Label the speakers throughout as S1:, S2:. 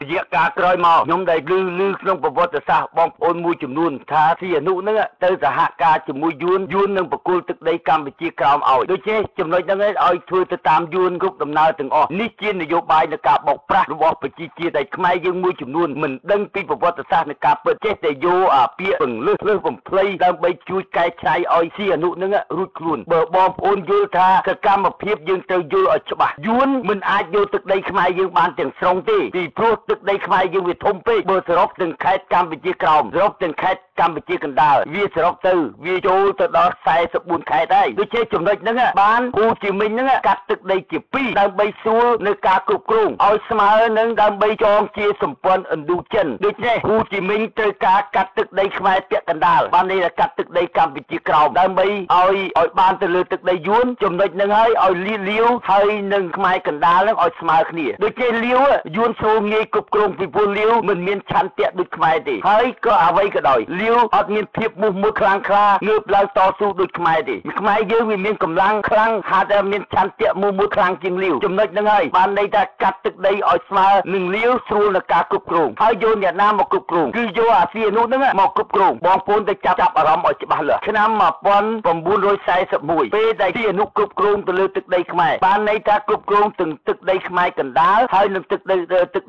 S1: រយៈកាលក្រោយមកខ្ញុំដែលឮឮក្នុងប្រវត្តិសាស្ត្របងប្អូនមួយចំនួនថាសីហនុហ្នឹងទៅសហការជាមួយយួនយួននឹងបកគលទឹកដីកម្ពុជាក្រោមឲ្យដូច្នេះចំណុចហ្នឹងឲ្យធ្វើទៅតាមយួនគ្រប់ដំណើរទាំងអស់នេះជានយោបាយនៃការបោកប្រាស់របស់ប្រជាជាតិដែលខ្មែរយើងមួយចំនួនមិនដឹងពីប្រវត្តិសាស្ត្រនៃការពិតចេះតែយកអាពាក្យពន្លឹះលើសបំភ្លៃដើម្បីជួយកែច្នៃឲ្យសីហនុហ្នឹងរួចខ្លួនបើបងប្អូនយល់ថាសកម្មភាពយើងត្រូវយល់ឲ្យច្បាស់យួនមិនអាចយកទឹកដីខ្មែរយើងបានទាំងស្រុងទេពីព្រោះទឹកដីខ្មែរយើងវាធំពេកបើសរុបទាំងខេត្តកម្ពុជាក្រោមសរុបទាំងខេត្តកម្ពុជាកណ្ដាលវាសរុបទៅវាចូលទៅដល់44ខេត្តហើយដូច្នេះចំណុចហ្នឹងបានហូជីមិញហ្នឹងកាត់ទឹកដីជា2ដើម្បីស្រួលនៅការគ្រប់គ្រងឲ្យស្មើនឹងដើម្បីចងជាសម្ព័ន្ធឥណ្ឌូចិនដូច្នេះហូជីមិញត្រូវការកាត់ទឹកដីខ្មែរពាក់កណ្ដាលបានន័យថាកាត់ទឹកដីកម្ពុជាក្រោមដើម្បីឲ្យបានទៅលើទឹកដីយួនចំណុចហ្នឹងហើយឲ្យលាវហើយនឹងខ្មែរកណ្ដាលហ្នឹងឲ្យស្មើគ្នាដូច្នេះលាវយួនស្រួលងាយគ្រប់គ្រងពីព្រោះលាវមិនមានឆន្ទៈដូចខ្មែរទេហើយក៏អ្វីក៏ដោយលាវអត់មានភាពមោះមុតខ្លាំងក្លាងើបឡើងតស៊ូដូចខ្មែរទេខ្មែរយើងវាមានកម្លាំងខ្លាំងហាត់តែមានឆន្ទៈមោះមុតខ្លាំងជាងលាវចំណុចហ្នឹងហើយបានន័យថាកាត់ទឹកដីឲ្យស្មើនឹងលាវស្រួលในការគ្រប់គ្រងហើយយកអ្នកណាមកគ្រប់គ្រងគឺយកអាស៊ីនោះហ្នឹងមកគ្រប់គ្រងបងប្អូនទៅចាប់អារម្មណ៍ឲ្យច្បាស់លាស់ឆ្នាំ1941ពេលដែលសីហនុគ្រប់គ្រងទៅលើទឹកដីខ្មែរបានន័យថាគ្រប់គ្រងទាំងទឹកដីខ្មែរកណ្ដាលហើយនិងទឹក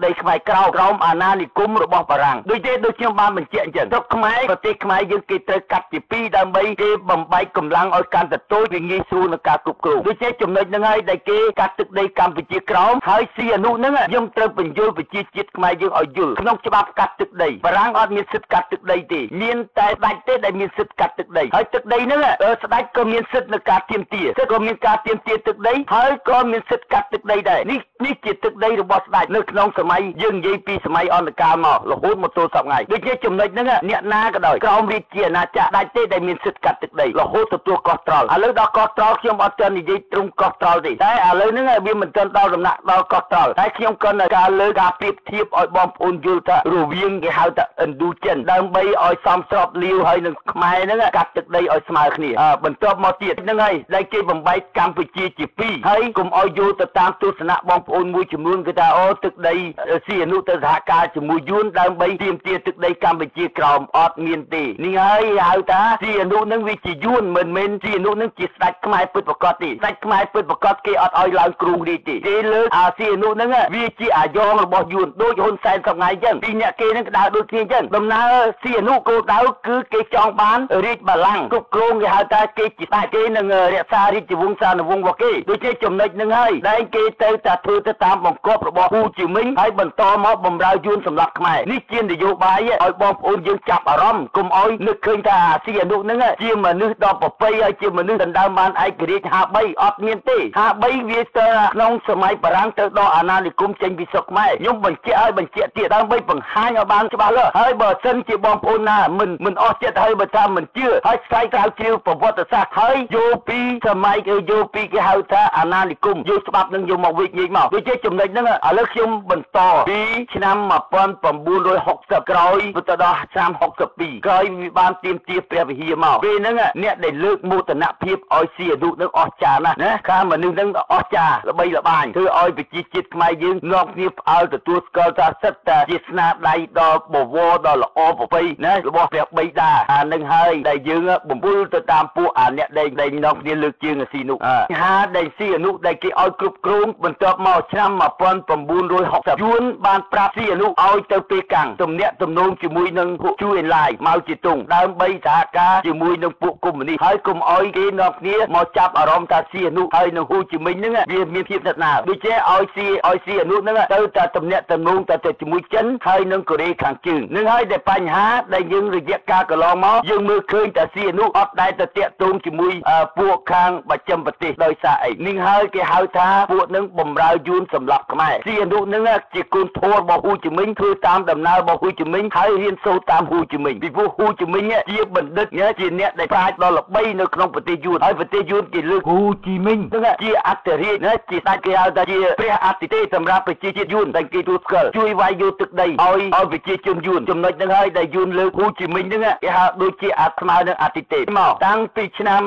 S1: ដីខ្មែរក្រោមអាណានិគមរបស់បារាំងដូចទេដូចខ្ញុំបានបញ្ជាក់អញ្ចឹងស្រុកខ្មែរប្រទេសខ្មែរយើងគេត្រូវកាត់ជាពីរដើម្បីគេបំបែកកម្លាំងឲ្យកាន់តែតូចវាងាយស្រួលក្នុងការគ្រប់គ្រងដូចជាចំណុចហ្នឹងហើយដែលគេកាត់ទឹកដីកម្ពុជាក្រោមហើយសីហនុហ្នឹងខ្ញុំត្រូវបញ្យល់ប្រជាជាតិខ្មែរយើងឲ្យយល់ក្នុងច្បាប់កាត់ទឹកដីបារាំងអត់មានសិទ្ធិកាត់ទឹកដីទេមានតែស្ដេចទេដែលមានសិទ្ធិកាត់ទឹកដីហើយទឹកដីហ្នឹងស្ដេចក៏មានសិទ្ធិនៅការទាមទារសិទ្ធិក៏មានការទាមទារទឹកដីហើយក៏មានសិទ្ធិកាត់ទឹកដីដែរនេះជាទឹកដីរបស់ស្ដេចនៅក្នុងសម័យយើងនិយាយពីសម័យអន្តកាលមករហូតមកទល់សប្តាហ៍ថ្ងៃដូចជាចំណុចហ្នឹងអ្នកណាក៏ដោយក្រោមរាជាអាណាចក្រដាច់ទេដែលមានសិទ្ធិកាត់ទឹកដីរហូតទទួលកោះត្រល់ឥឡូវដល់កោះត្រល់ខ្ញុំអត់ទាន់និយាយត្រង់កោះត្រល់ទេតែឥឡូវហ្នឹងវាមិនទាន់ដល់ដំណាក់ដល់កោះត្រល់តែខ្ញុំគ្រាន់តែការលើកការប្រៀបធៀបឲ្យបងប្អូនយល់ថារវាងគេហៅថាឥណ្ឌូចិនដើម្បីឲ្យសមស្របលាវហើយនឹងខ្មែរហ្នឹងកាត់ទឹកដីឲ្យស្មើគ្នាបន្ទាប់មកទៀតហ្នឹងហើយដែលគេបំបែកកម្ពុជាជាពីរហើយកុំឲ្យយល់ទៅតាមទស្សនៈបងប្អូនមួយចំនួនគេថាអូទឹកដីសីហនុទៅសហការជាមួយយួនដើម្បីទាមទារទឹកដីកម្ពុជាក្រោមអត់មានទេនេះហើយហៅថាសីហនុនឹងវាជាយួនមិនមែនសីហនុនឹងជាស្ដេចខ្មែរពិតប្រាកដទេស្ដេចខ្មែរពិតប្រាកដគេអត់ឲ្យឡើងគ្រងរាជទេគេលើកអាសីហនុនឹងវាជាអាយ៉ងរបស់យួនដូចហ៊ុនសែនសប្ងៃចឹងពីអ្នកគេនឹងដើរដូចគ្នាចឹងដំណើរសីហនុគោលដៅគឺគេចង់បានរាជបល្ល័ង្កគ្រប់គ្រងគេហៅថាគេជាស្ដេចគេនឹងរក្សារាជវង្សានុវង្សរបស់គេដូចជាចំណុចនឹងហើយដែលគេទៅតែធ្វើទៅតាមបង្គាប់របស់ហ៊ូជីមិញហើយបន្តមកបំរើយួនសម្រាប់ខ្មែរនេះជានយោបាយឲ្យបងប្អូនយើងចាប់អារម្មណ៍កុំឲ្យនឹកឃើញថាអាស៊ីអនុហ្នឹងជាមនុស្សដ៏ប្រពៃហើយជាមនុស្សដណ្ដើមបានឯករាជ្យ53អត់មានទេ53វាទៅក្នុងសម័យបារាំងទៅដល់អាណានិគមចេញពីស្រុកខ្មែរខ្ញុំបញ្ជាក់ឲ្យបញ្ជាក់ទៀតដើម្បីបង្ហាញឲ្យបានច្បាស់លាស់ហើយបើសិនជាបងប្អូនណាមិនអស់ចិត្តហើយបើថាមិនជឿហើយស្វែងស្រាវជ្រាវប្រវត្តិសាស្ត្រហើយយកពីសម័យគេយកពីគេហៅថាអាណានិគមយកច្បាប់នឹងយកមកវិនិច្ឆ័យមកដូចជាចំណុចហ្នឹងឥឡូវខ្ញុំបន្តពីឆ្នាំ1960ក្រោយទៅដល់ឆ្នាំ62ក្រោយវាបានទាមទារព្រះវិហារមកពេលហ្នឹងអ្នកដែលលើកមោទនភាពឲ្យសីហនុនឹងអស្ចារ្យណាស់ណាខាមនុស្សហ្នឹងអស្ចារ្យល្បីល្បាញធ្វើឲ្យប្រជាជាតិខ្មែរយើងនាំគ្នាផ្អើលទទួលស្គាល់ថាសិតតែជាស្នាដៃដ៏បវរដ៏ល្អប្រពៃណារបស់ព្រះបិតាអានឹងហើយដែលយើងបំពុលទៅតាមពួកអាអ្នកដែលនាំគ្នាលើកជើងសីហនុហាដែលសីហនុដែលគេឲ្យគ្រប់គ្រងបន្ទាប់មកឆ្នាំ1960យួនបានប្រាប់សីហនុឲ្យទៅពេលកាំងទំនាក់ទំនងជាមួយនឹងពួកជូអេនឡាយម៉ៅជាតុងដើម្បីសហការជាមួយនឹងពួកកុម្មុយនីសហើយកុំឲ្យគេនាំគ្នាមកចាប់អារម្មណ៍ថាសីហនុហើយនឹងហ៊ូជីមិញហ្នឹងវាមានភាពស្និទ្ធស្នាលដូចជាឲ្យសីហនុហ្នឹងទៅតែទំនាក់ទំនងតែជាមួយចិនហើយនឹងកូរ៉េខាងជើងនឹងហើយដែលបញ្ហាដែលយើងរយៈកាលកន្លងមកយើងមើលឃើញតែសីហនុអត់ដែលទៅតាក់ទងជាមួយពួកខាងបច្ចឹមប្រទេសដោយសារអីនឹងហើយគេហៅថាពួកនឹងបំរើយួនសម្រាប់ខ្មែរសីហនុនឹងជាកូនធម៌របស់ហ៊ូជីមិញធ្វើតាមដំណើររបស់ហ៊ូជីមិញហើយរៀនសូត្រតាមហ៊ូជីមិញ ពីព្រោះហ៊ូជីមិញជាបណ្ឌិតជាអ្នកដែលប្រាជ្ញដ៏ល្បីនៅក្នុងប្រទេសយួនហើយប្រទេសយួនគេលើកហ៊ូជីមិញហ្នឹងជាអធិរាជណាជាស្ដេចគេហៅថាជាព្រះអធិទេសម្រាប់ប្រជាជាតិយួនដែលគេទទួលស្គាល់ជួយវាយយកទឹកដីឲ្យប្រជាជនយួនចំណុចហ្នឹងហើយដែលយួនលើកហ៊ូជីមិញហ្នឹងគេហៅដូចជាអាស្មើនឹងអធិទេមកតាំងពីឆ្នាំ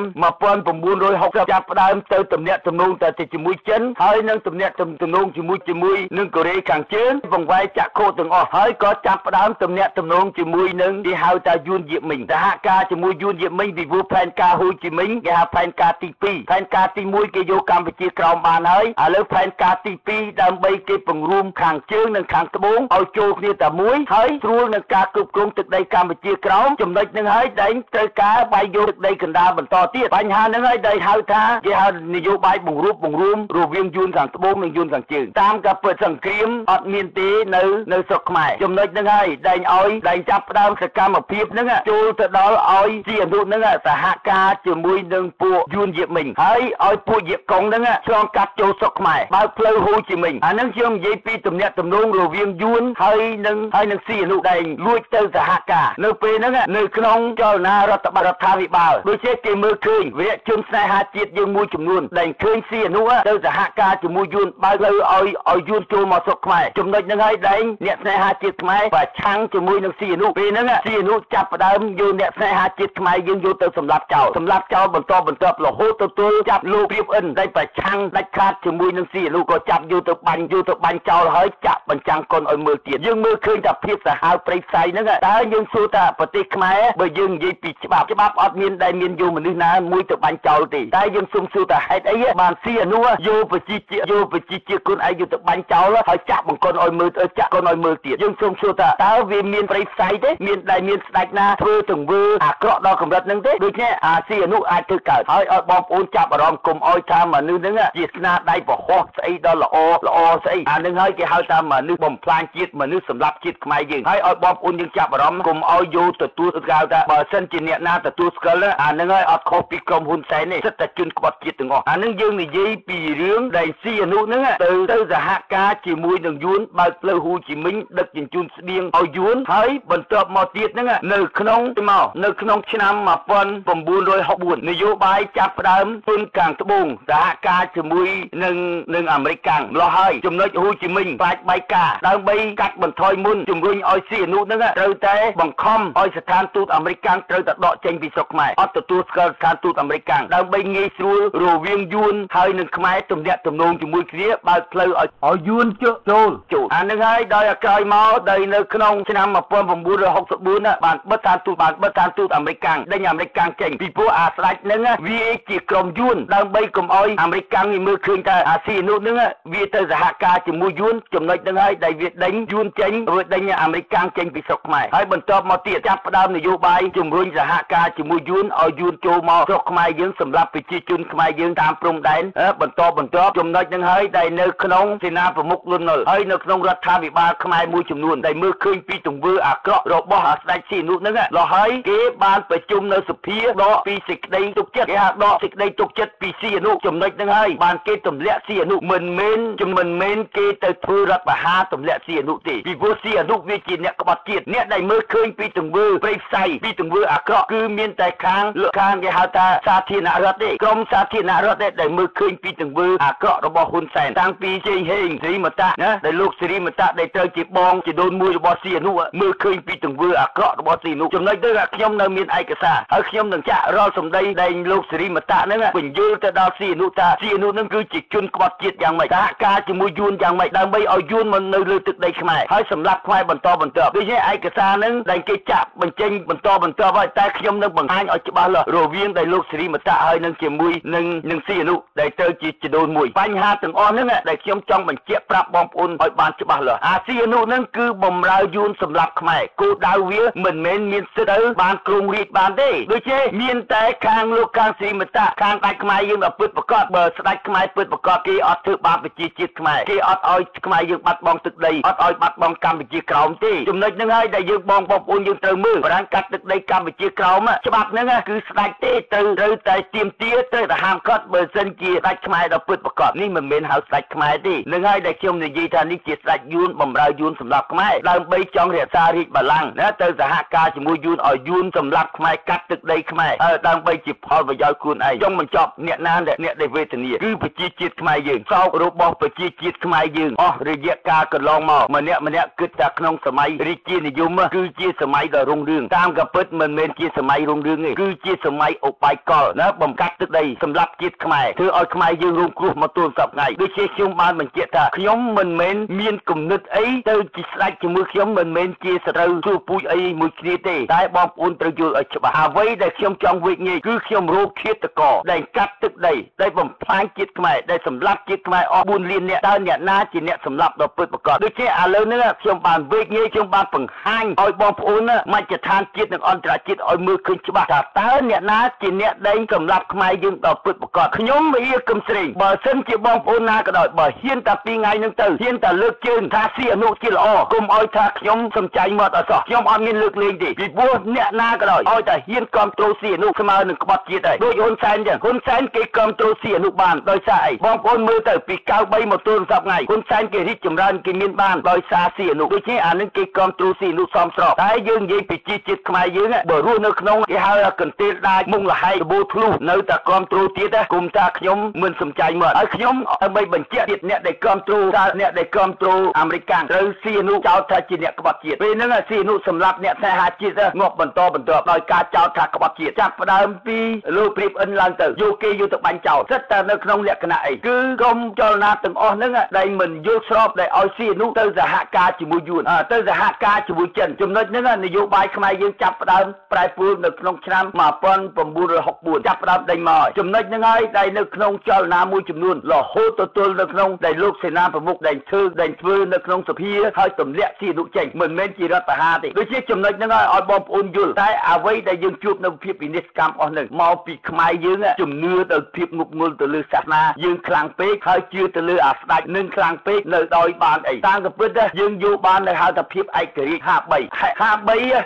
S1: 1960ចាប់ផ្ដើមទៅទំនាក់ទំនងទៅជាមួយចិនហើយនឹងទំនាក់ទំនងជាមួយនឹងកូរ៉េខាងជើងបង្វែរចក្ខុទាំងអស់ហើយក៏ចាប់ផ្ដើមទំនាក់ទំនងជាមួយនឹងគេហៅថាយួនយៀមិញសហការជាមួយយួនយៀមិញពីព្រោះផែនការហ៊ូជីមិញគេហៅផែនការទី2ផែនការទី1គេយកកម្ពុជាក្រោមបានហើយឥឡូវផែនការទី2ដើម្បីគេពង្រួមខាងជើងនិងខាងត្បូងឲ្យចូលគ្នាតែមួយហើយស្រួលនឹងការគ្រប់គ្រងទឹកដីកម្ពុជាក្រោមចំណុចនឹងហើយដែលត្រូវការបាយយកទឹកដីកណ្ដាលបន្តទៀតបញ្ហានឹងហើយដែលហៅថាគេហៅនយោបាយបង្រួបបង្រួមរវាងយួនខាងត្បូងនិងយួនខាងជើងតាមការពិតសង្គ្រាមអត់មានទេនៅស្រុកខ្មែរចំណុចនឹងហើយដែលឲ្យដែលចាប់ផ្ដើមសកម្មភាពនឹងចូលទៅដល់ឲ្យជាអនុនឹងសហការជាមួយនឹងពួកយួនយៀមិញហើយឲ្យពួកយៀកុងនឹងឆ្លងកាត់ចូលស្រុកខ្មែរបើកផ្លូវហ៊ូជីមិញអានឹងខ្ញុំនិយាយពីទំនាក់ទំនងរវាងយួនហើយនឹងស៊ីអនុដែលលួចទៅសហការនៅពេលហ្នឹងនៅក្នុងចលនារដ្ឋបាលរដ្ឋាភិបាលដូចជាគេមើលឃើញវីរជនស្នេហាជាតិយើងមួយចំនួនដែលឃើញស៊ីអនុទៅសហការជាមួយយួនបើកផ្លូវឲ្យយួនចូលមកស្រុកខ្មែរចំណុចហ្នឹងហើយដែលអ្នកស្នេហាជាតិខ្មែរប្រឆាំងជាមួយនឹងស៊ីអនុពេលហ្នឹងស៊ីអនុចាប់ផ្ដើមយកអ្នកស្នេហាជាតិខ្មែរយើងយកទៅសម្លាប់ចោលសម្លាប់ចោលបន្តបន្ទាប់រហូតទៅទល់ចាប់លោករៀបអិនដែលប្រឆាំងដាច់ខាតជាមួយនឹងស៊ីអនុក៏ចាប់យកទៅបាញ់យកទៅបាញ់ចោលហើយចាក់បញ្ចាំងកុនឲ្យមើលទៀតយើងមើលឃើញតែភាពសាហាវព្រៃផ្សៃហ្នឹងតើយើងសួរថាប្រទេសខ្មែរបើយើងនិយាយពីច្បាប់ច្បាប់អត់មានដែលមានយកមនុស្សណាមួយទៅបាញ់ចោលទេតែយើងសុំសួរថាហេតុអីបានស៊ីអនុយកប្រជាជាតិយកប្រជាជាតិខ្លួនឯងយកទៅបាញ់ចោលហើយចាក់បង្កុនឲ្យមើលចាក់កុនឲ្យមើលទៀតយើងសុំសួរថាតើវាមានព្រៃផ្សៃទេមានដែលមានស្ដេចណាធ្វើទង្វើអាក្រក់ដល់កម្រិតហ្នឹងទេដូច្នេះអាស៊ីអនុអាចធ្វើកើតហើយឲ្យបងប្អូនចាប់អារម្មណ៍គុំឲ្យថាមនុស្សហ្នឹងជាស្នាដៃប្រហោះស្អីដល់ល្អល្អស្អីអានឹងហើយគេហៅថាមនុស្សបំផ្លាញជាតិមនុស្សសម្លាប់ជាតិខ្មែរយើងហើយឲ្យបងប្អូនយើងចាប់អារម្មណ៍គុំឲ្យយកទទួលស្គាល់ថាបើសិនជាអ្នកណាទទួលស្គាល់អានឹងហើយអត់ខុសពីក្រុមហ៊ុនសែនទេសិតតែជនក្បត់ជាតិទាំងអស់អានឹងយើងនិយាយពីរឿងដែលស៊ីអនុហ្នឹងទៅសហការជាមួយនឹងយួនបើកផ្លូវហ៊ូជីមិញដឹកជញ្ជូនស្បៀងឲ្យយួនហើយបន្ទាប់មកទៀតហ្នឹងនៅក្នុងមកនៅក្នុងឆ្នាំ1964នយោបាយចាប់ផ្ដើមទុនខាងត្បូងសហការជាមួយនឹងអាមេរិកកាំងម្លោះហើយចំណុចហ៊ូជីមិញបាច់បែកការដើម្បីកាត់បន្ថយមុនជំរុញឲ្យស៊ីអនុហ្នឹងត្រូវតែបង្ខំឲ្យស្ថានទូតអាមេរិកកាំងត្រូវតែដកចេញពីស្រុកខ្មែរអត់ទទួលស្គាល់ស្ថានទូតអាមេរិកកាំងដើម្បីងាយស្រួលរវាងយួនហើយនឹងខ្មែរទំនាក់ទំនងជាមួយគ្នាបើកផ្លូវឲ្យយួនចូលអានឹងហើយដោយក្រោយមកដោយនៅក្នុងឆ្នាំ1964បានបិទស្ថានទូតបានបិទស្ថានទូតអាមេរិកកាំងដេញអាមេរិកកាំងចេញពីព្រោះអាស្ដេចហ្នឹងវាជាក្រុមយួនដើម្បីកុំឲ្យអាមេរិកកាំងមើលឃើញថាអាស៊ីអនុហ្នឹងវាទៅសហការជាមួយយួនចំណុចហ្នឹងហើយដែលវាដេញយួនចេញវាដេញអាមេរិកកាំងចេញពីស្រុកខ្មែរហើយបន្ទាប់មកទៀតចាប់ផ្ដើមនយោបាយជំរុញសហការជាមួយយួនឲ្យយួនចូលមកស្រុកខ្មែរយើងសម្រាប់ប្រជាជនខ្មែរយើងតាមព្រំដែនបន្តបន្ទាប់ចំណុចហ្នឹងហើយដែលនៅក្នុងសេនាប្រមុខលន់នល់ហើយនៅក្នុងរដ្ឋាភិបាលខ្មែរមួយចំនួនដែលមើលឃើញពីទង្វើអាក្រក់របស់អាស្ដេចស៊ីអនុហ្នឹងរហើយគេបានប្រជុំនៅសភាដកពីសេចក្តីទុកចិត្តគេហៅដកសេចក្តីទុកចិត្តពីស៊ីអនុចំណុចហ្នឹងហើយបានគេទម្លាក់ស៊ីអនុមិនមែនគេទៅធ្វើរដ្ឋបហាទម្លាក់ស៊ីអនុទេពីព្រោះស៊ីអនុវាជាអ្នកក្បត់ជាតិអ្នកដែលមើលឃើញពីទង្វើព្រៃផ្សៃពីទង្វើអាក្រក់គឺមានតែខាងគេហៅថាសាធារណរដ្ឋទេក្រុមសាធារណរដ្ឋទេដែលមើលឃើញពីទង្វើអាក្រក់របស់ហ៊ុនសែនតាំងពីជ័យហេងសេរីមតៈណាដែលលោកសេរីមតៈដែលត្រូវជាបងជាដូនមួយរបស់ស៊ីអនុមើលឃើញពីទង្វើអាក្រក់របស់ស៊ីអនុចំណុចនេះខ្ញុំនៅមានឯកសារហើយខ្ញុំនឹងចាក់រាល់សម្ដីដែលលោកសេរីមតៈហ្នឹងបញ្យល់ទៅដល់ស៊ីអនុថាស៊ីអនុហ្នឹងគឺជាជនក្បត់ជាតិយ៉ាងម៉េចសហការជាមួយយួនយ៉ាងម៉េចដើម្បីឲ្យយួនមកនៅលើទឹកដីខ្មែរហើយសម្លាប់ខ្មែរបន្តបន្ទាប់ដូច្នេះឯកសារហ្នឹងដែលគេចាក់បញ្ចេញបន្តបន្ទាប់ហើយតែខ្ញុំនឹងបង្ហាញឲ្យច្បាស់លាស់រវាងដែលលោកសេរីមតៈហើយនឹងជាមួយនឹងស៊ីអនុដែលត្រូវជាជីដូនមួយបញ្ហាទាំងអស់ហ្នឹងដែលខ្ញុំចង់បញ្ជាក់ប្រាប់បងប្អូនឲ្យបានច្បាស់លាស់អាស៊ីអនុហ្នឹងគឺបំរើយួនសម្រាប់ខ្មែរគោលដៅវាមិនមែនមានសិទ្ធិទៅបានគ្រងរាជបានទេដូច្នេះមានតែខាងលោកខាងសេរីមតៈខាងដាច់ខ្មែរយើងដល់ពិតប្រកបបើស្ដេចខ្មែរពិតប្រកបគេអត់ធ្វើបាបប្រជាជាតិខ្មែរគេអត់ឲ្យខ្មែរយើងបាត់បង់ទឹកដីអត់ឲ្យបាត់បង់កម្ពុជាក្រោមទេចំណុចហ្នឹងហើយដែលយើងបងប្អូនយើងត្រូវមើលបារាំងកាត់ទឹកដីកម្ពុជាក្រោមច្បាប់ហ្នឹងគឺស្ដេចទេត្រូវតែទាមទារត្រូវតែហាមឃាត់បើសិនជាស្ដេចខ្មែរដល់ពិតប្រកបនេះមិនមែនហៅស្ដេចខ្មែរទេនឹងហើយដែលខ្ញុំនិយាយថានេះជាស្ដេចយួនបំរើយួនសម្រាប់ខ្មែរដើម្បីចង់រក្សារាជបល្ល័ង្កណាទៅ សហការជាមួយយួនឲ្យយួនសម្លាប់ខ្មែរកាត់ទឹកដីខ្មែរហើយដើម្បីជាផលប្រយោជន៍ខ្លួនឯងចុងបញ្ចប់អ្នកណាអ្នកដែលវេទនាគឺប្រជាជាតិខ្មែរយើងសោករបស់ប្រជាជាតិខ្មែរយើងអស់រយៈកាលកន្លងមកម្នាក់ម្នាក់គិតថាក្នុងសម័យរាជានិយមគឺជាសម័យដ៏រុងរឿងតាមក៏ពិតមិនមែនជាសម័យរុងរឿងទេគឺជាសម័យឧបាយកលណាបំកាត់ទឹកដីសម្រាប់ជាតិខ្មែរធ្វើឲ្យខ្មែរយើងរងគ្រោះមកទល់សប្តាហ៍ថ្ងៃដូចជាខ្ញុំបានបញ្ជាក់ថាខ្ញុំមិនមែនមានគំនិតអីទៅជាស្ដេចជាមួយខ្ញុំមិនមែនជាសត្រូវជួពូជអីមួយគ្នាទេតែបងប្អូនត្រូវយល់ឲ្យច្បាស់អ្វីដែលខ្ញុំចង់វិញ្ញាគឺខ្ញុំរកឃាតករដែលកាត់ទឹកដីដែលបំផ្លាញជាតិខ្មែរដែលសម្លាប់ជាតិខ្មែរអស់4លាននាក់តើអ្នកណាជាអ្នកសម្លាប់ដ៏ពិតប្រាកដដូចជាឥឡូវនេះខ្ញុំបានវិញ្ញាខ្ញុំបានបង្ហាញឲ្យបងប្អូនមជ្ឈដ្ឋានជាតិនិងអន្តរជាតិឲ្យមើលឃើញច្បាស់ថាតើអ្នកណាជាអ្នកដែលសម្លាប់ខ្មែរយើងដ៏ពិតប្រាកដខ្ញុំវាគឹមស្រេងបើសិនជាបងប្អូនណាក៏ដោយបើហ៊ានតែពីថ្ងៃនឹងទៅហ៊ានតែលើកជើងថាស៊ីអនុជាល្អកុំឲ្យថាខ្ញុំសំចៃមាត់អត់សោះខ្ញុំអត់មានលើកលែងទេពីព្រោះអ្នកណាក៏ដោយឲ្យតែហ៊ានគ្រប់គ្រងស៊ីអនុស្មើនឹងក្បត់ជាតិហើយដូចហ៊ុនសែនចឹងហ៊ុនសែនគេគ្រប់គ្រងស៊ីអនុបានដោយសារអីបងប្អូនមើលទៅពី93មកទល់សប្តាហ៍ថ្ងៃហ៊ុនសែនគេរីកចម្រើនគេមានបានដោយសារស៊ីអនុដូចនេះអានឹងគេគ្រប់គ្រងស៊ីអនុសមស្របតែយើងនិយាយពីជាតិខ្មែរយើងបើរស់នៅក្នុងគេហៅកន្ទេលដាចមុងលហែករបូធ្លុះនៅតែគ្រប់គ្រងទៀតគុំថាខ្ញុំមិនសំចៃមកហើយខ្ញុំដើម្បីបញ្ជាក់ទៀតអ្នកដែលគ្រប់គ្រងថាអ្នកដែលគ្រប់គ្រងអាមេរិកត្រូវស៊ីអនុចោទថាជាអ្នកក្បត់ជាតិពេលហ្នឹងស៊ីអនុសម្រាប់អ្នកស្នេហាជាតិងាប់បន្តបន្ទាប់ដោយការចោទថាក្បត់ជាតិចាប់ផ្ដើមពីលោកព្រាបអិនឡើងទៅយកគេយកទៅបាញ់ចោលសិតតែនៅក្នុងលក្ខណៈអីគឺក្រុមចលនាទាំងអស់ហ្នឹងដែលមិនយល់ស្របដែលឲ្យស៊ីអនុទៅសហការជាមួយយួនទៅសហការជាមួយចិនចំណុចហ្នឹងនយោបាយខ្មែរយើងចាប់ផ្ដើមប្រែប្រួលនៅក្នុងឆ្នាំ1964ចាប់ផ្ដើមដេញមកចំណុចហ្នឹងហើយដែលនៅក្នុងចលនាមួយចំនួនរហូតទៅទល់នៅក្នុងដែលលោកសេនាប្រមុខដែលធ្វើនៅក្នុងសភាហើយទម្លាក់ស៊ីអនុចេញមិនមែនជារដ្ឋប្រហារទេដូចជាចំណុចហ្នឹងហើយឲ្យបងប្អូនយល់តែអ្វីដែលយើងជួបនៅភាពវិនិច្ឆ័យកម្មអស់ហ្នឹងមកពីខ្មែរយើងជំនឿទៅភាពងប់ងល់ទៅលើសាសនាយើងខ្លាំងពេកហើយជឿទៅលើអាស្ដេចនឹងខ្លាំងពេកនៅដោយបានអីតាមក៏ពិតយើងយកបាននៅហៅថាភាពឯករាជ្យ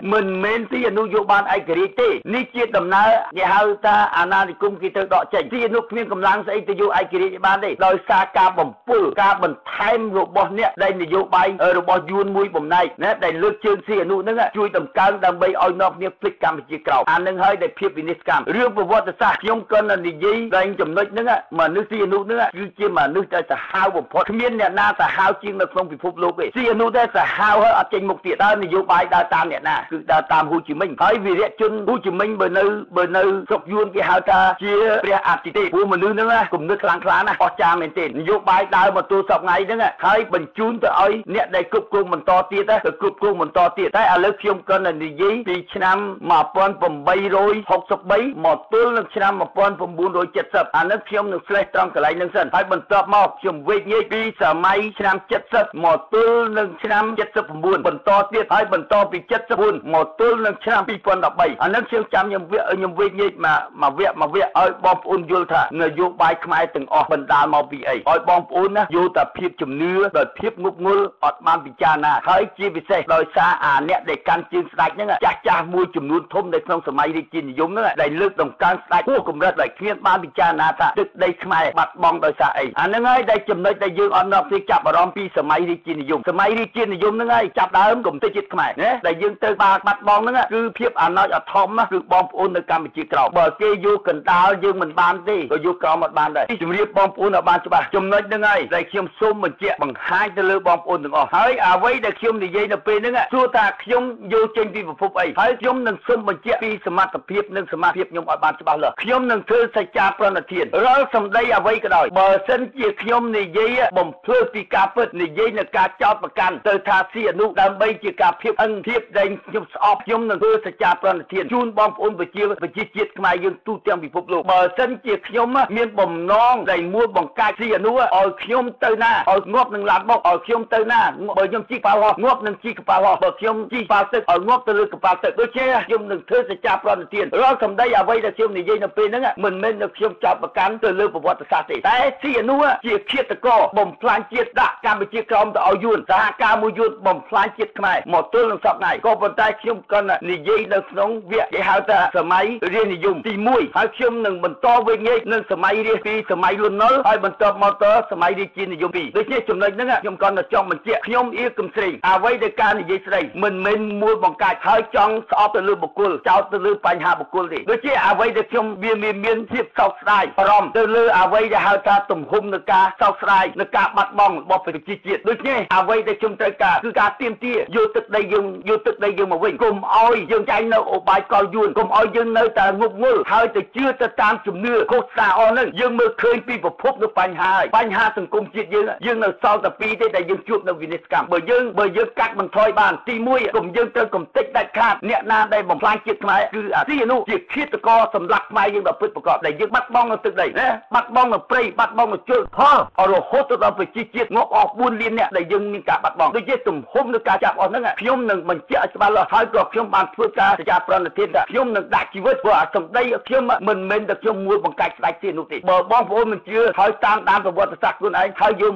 S1: 53មិនមែនទីអនុយកបានឯករាជ្យទេនេះជាដំណើរគេហៅថាអាណានិគមគេទៅដកចេញទីអនុគ្មានកម្លាំងស្អីទៅយកឯករាជ្យបានទេដោយសារការបំពុលការបន្ថែមរបស់អ្នកដែលនយោបាយរបស់យួនមួយបំណែកណាដែលលើកជើងស៊ីអនុហ្នឹងជួយតម្កើងដើម្បីឲ្យនាំគ្នាភ្លេចកម្ពុជាក្រោមអានឹងហើយដែលភាពវិនិច្ឆ័យកម្មរឿងប្រវត្តិសាស្ត្រខ្ញុំក៏និយាយដល់ចំណុចហ្នឹងមនុស្សស៊ីអនុហ្នឹងគឺជាមនុស្សដែលសាហាវបំផុតគ្មានអ្នកណាសាហាវជាងនៅក្នុងពិភពលោកទេស៊ីអនុដែលសាហាវហើយអត់ចេញមុខទៀតតើនយោបាយដើរតាមអ្នកណាគឺដើរតាមហ៊ូជីមិញហើយវីរៈជនហ៊ូជីមិញបើនៅស្រុកយួនគេហៅថាជាព្រះអាទិទេពព្រោះមនុស្សហ្នឹងគំនិតខ្លាំងក្លាណាស់អស្ចារ្យមែនទេនយោបាយដើរមកទូសប្ថ្ងៃហ្នឹងហើយបញ្ជូនទៅឲ្យអ្នកដែលគ្រប់គ្រងបន្តទៀតទៅគ្រប់គ្រងបន្តទៀតតែឥឡូវខ្ញុំក៏និយាយពីឆ្នាំ1863មកទល់នឹងឆ្នាំ1970អានេះខ្ញុំនឹងស្លេះត្រង់កន្លែងហ្នឹងសិនហើយបន្ទាប់មកខ្ញុំវេកញែកពីសម័យឆ្នាំ70មកទល់នឹងឆ្នាំ79បន្តទៀតហើយបន្តពី79មកទល់នឹងឆ្នាំ2013អានេះខ្ញុំចាំខ្ញុំវេកញែកមកវគ្គមកវគ្គឲ្យបងប្អូនយល់ថានយោបាយខ្មែរទាំងអស់បណ្ដាលមកពីអីឲ្យបងប្អូនណាយល់តែភាពជំនឿដោយភាពងប់ងល់អត់បានពិចារណាហើយជាពិសេសដោយសារអាអ្នកដែលកាន់ជើងស្ដេចហ្នឹងចាស់មួយចំនួនធំនៅក្នុងសម័យរាជានិយមហ្នឹងដែលលើកតម្កើងស្ដេចហួសកម្រិតដែលគ្មានបានពិចារណាថាទឹកដីខ្មែរបាត់បង់ដោយសារអីអាហ្នឹងហើយដែលចំណុចដែលយើងអត់នាំគ្នាចាប់អារម្មណ៍ពីសម័យរាជានិយមសម័យរាជានិយមហ្នឹងហើយចាប់ដើមកំទេចជាតិខ្មែរណាដែលយើងទៅបាត់បង់ហ្នឹងគឺភាពអាណោចអធមគឺបងប្អូននៅកម្ពុជាក្រោមបើគេយកកណ្ដាលយើងមិនបានទេក៏យកក្រោមអត់បានដែរជំរាបបងប្អូនឲ្យបានច្បាស់ចំណុចហ្នឹងហើយដែលខ្ញុំសូមបញ្ជាក់បង្ហាញទៅលើបងប្អូនទាំងអស់ហើយអ្វីដែលខ្ញុំនិយាយនៅពេលហ្នឹងសួរថាខ្ញុំយកចេញពីពិភពអីហើយខ្ញុំនឹងសូមបញ្ជាក់ពីសមត្ថភាពនិងសមាធិខ្ញុំឲ្យបានច្បាស់លាស់ខ្ញុំនឹងធ្វើសច្ចាប្រណិធានរាល់សម្ដីអ្វីក៏ដោយបើសិនជាខ្ញុំនិយាយបំភ្លឺពីការពិតនិយាយនៅការចោទប្រកាន់ទៅថាស៊ីអនុដើម្បីជាការភាពអឹងភាពដែលខ្ញុំស្អប់ខ្ញុំនឹងធ្វើសច្ចាប្រណិធានជូនបងប្អូនប្រជាជាតិខ្មែរយើងទូទាំងពិភពលោកបើសិនជាខ្ញុំមានបំណងដែលមួលបង្កាច់ស៊ីអនុឲ្យខ្ញុំទៅណាឲ្យងាប់នឹងឡានបុកឲ្យខ្ញុំទៅណាបើខ្ញុំជីកប៉ាល់ហោះងាប់នឹងជីកប៉ាល់ហោះបើខ្ញុំជីកប៉ាល់ទឹកឲ្យងាប់ទៅលើកប៉ាល់ទឹកដូច្នេះខ្ញុំនឹងធ្វើសច្ចាប្រណិធានរាល់សម្ដីអ្វីដែលខ្ញុំនិយាយនៅពេលហ្នឹងមិនមែននៅខ្ញុំចោទប្រកាន់ទៅលើប្រវត្តិសាស្ត្រទេតែស៊ីអនុជាឃាតករបំផ្លាញជាតិដាក់កម្ពុជាក្រោមទៅឲ្យយួនសហការមួយយួនបំផ្លាញជាតិខ្មែរមកទល់នឹងសប្តាហ៍ថ្ងៃក៏ប៉ុន្តែខ្ញុំក៏និយាយនៅក្នុងវគ្គគេហៅថាសម័យរាជនិយមទី1ហើយខ្ញុំនឹងបន្តវិញនឹងសម័យរាជពីសម័យលន់នល់ហើយបន្តមកទៅសម័យរាជានិយម2ដូច្នេះចំណុចហ្នឹងខ្ញុំក៏ចង់បញ្ជាក់ខ្ញុំអៀគឹមស្រីអ្វីដែលការនិយាយស្ដីមិនមែន មួលបង្កាច់ហើយចង់ស្អប់ទៅលើបុគ្គលចោទទៅលើបញ្ហាបុគ្គលទេដូចជាអ្វីដែលខ្ញុំវាមានភាពសោកស្ដាយអារម្មណ៍ទៅលើអ្វីដែលហៅថាទំហំនៃការសោកស្ដាយនៃការបាត់បង់របស់ប្រជាជាតិដូច្នេះអ្វីដែលខ្ញុំត្រូវការគឺការទាមទារយកទឹកដីយើងយកទឹកដីយើងមកវិញកុំឲ្យយើងចាញ់នៅឧបាយកលយួនកុំឲ្យយើងនៅតែងប់ងល់ហើយទៅជឿទៅតាមជំនឿឃោសនាអស់ហ្នឹងយើងមើលឃើញពីប្រភពនៃបញ្ហាហើយបញ្ហាសង្គមជាតិយើងយើងនៅសល់តែពីរទេដែលយើងជួបនៅវិនិច្ឆ័យកម្មបើយើងកាត់បន្ថយបានទី1កុំយើងត្រូវកំទេចដាច់ខាតអ្នកណាដែលបំផ្លាញជាតិខ្មែរគឺអាស៊ីនោះជាឃាតករសម្លាប់ខ្មែរយើងដល់ពិតប្រាកដដែលយើងបាត់បង់នៅទឹកដីណាបាត់បង់នៅព្រៃបាត់បង់នៅជលផលរហូតទៅដល់ប្រជាជាតិងាប់អស់4លានអ្នកដែលយើងមានការបាត់បង់ដូចជាទំហំនៃការចាប់អស់ហ្នឹងខ្ញុំនឹងបញ្ជាក់ឲ្យច្បាស់លាស់ហើយក៏ខ្ញុំបានធ្វើការសច្ចាប្រណិធានថាខ្ញុំនឹងដាក់ជីវិតព្រោះអាសម្ដីខ្ញុំមិនមែនតែខ្ញុំមួលបង្កាច់ស្ដេចទេនោះទេបើបងប្អូនមិនជឿហើយតាមដានប្រវត្តិសាស្ត្រខ្លួនឯងហើយយក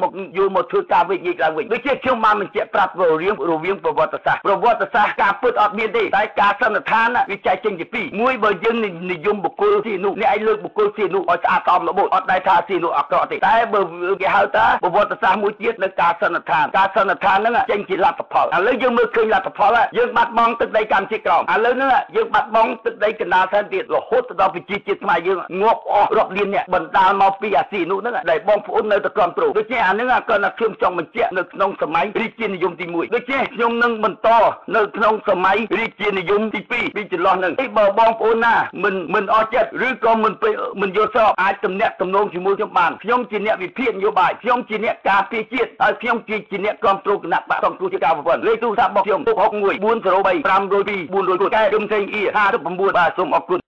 S1: មកធ្វើការវិនិច្ឆ័យឡើងវិញដូចជាខ្ញុំបានបញ្ជាក់ប្រាប់រវាងប្រវត្តិសាស្ត្រការពិតអត់មានទេតែការសន្និដ្ឋានវាចែកចេញជាពីរមួយបើយើងនិយមបុគ្គលទីនោះអ្នកឯងលើកបុគ្គលទីនោះឲ្យស្អាតស្អំល្បូតអត់ដែលថាទីនោះអាក្រក់ទេតែបើគេហៅថាប្រវត្តិសាស្ត្រមួយទៀតនៅការសន្និដ្ឋានការសន្និដ្ឋានហ្នឹងចេញជាលទ្ធផលឥឡូវយើងមើលឃើញលទ្ធផលយើងបាត់បង់ទឹកដីកម្ពុជាក្រោមឥឡូវហ្នឹងយើងបាត់បង់ទឹកដីកណ្ដាលថែមទៀតរហូតទៅដល់ប្រជាជាតិខ្មែរយើងងាប់អស់រាប់លានអ្នកបណ្ដាលមកពីអាស៊ីនោះហ្នឹងដែលបងប្អូននៅតែគ្រប់គ្រងដូច្នេះអាហ្នឹងក៏ណាខ្ញុំចង់បញ្ជាក់នៅក្នុងសម័យរាជានិយមទី1ដូច្នេះខ្ញុំនឹងបន្តនៅក្នុងសម័យរាជានិយមទី2ពីចន្លោះហ្នឹងបើបងប្អូនណាមិនអស់ចិត្តឬក៏មិនយល់ស្របអាចទំនាក់ទំនងជាមួយខ្ញុំបានខ្ញុំជាអ្នកវិភាគនយោបាយខ្ញុំជាអ្នកការពារជាតិហើយខ្ញុំជាអ្នកគ្រប់គ្រងគណៈបក្សសង្គ្រោះជាតិការប្រព័ន្ធលេខទូរស័ព្ទរបស់ខ្ញុំ661 403 502 400កែរឹមសេងអ៊ី59បាទសូមអរគុណ។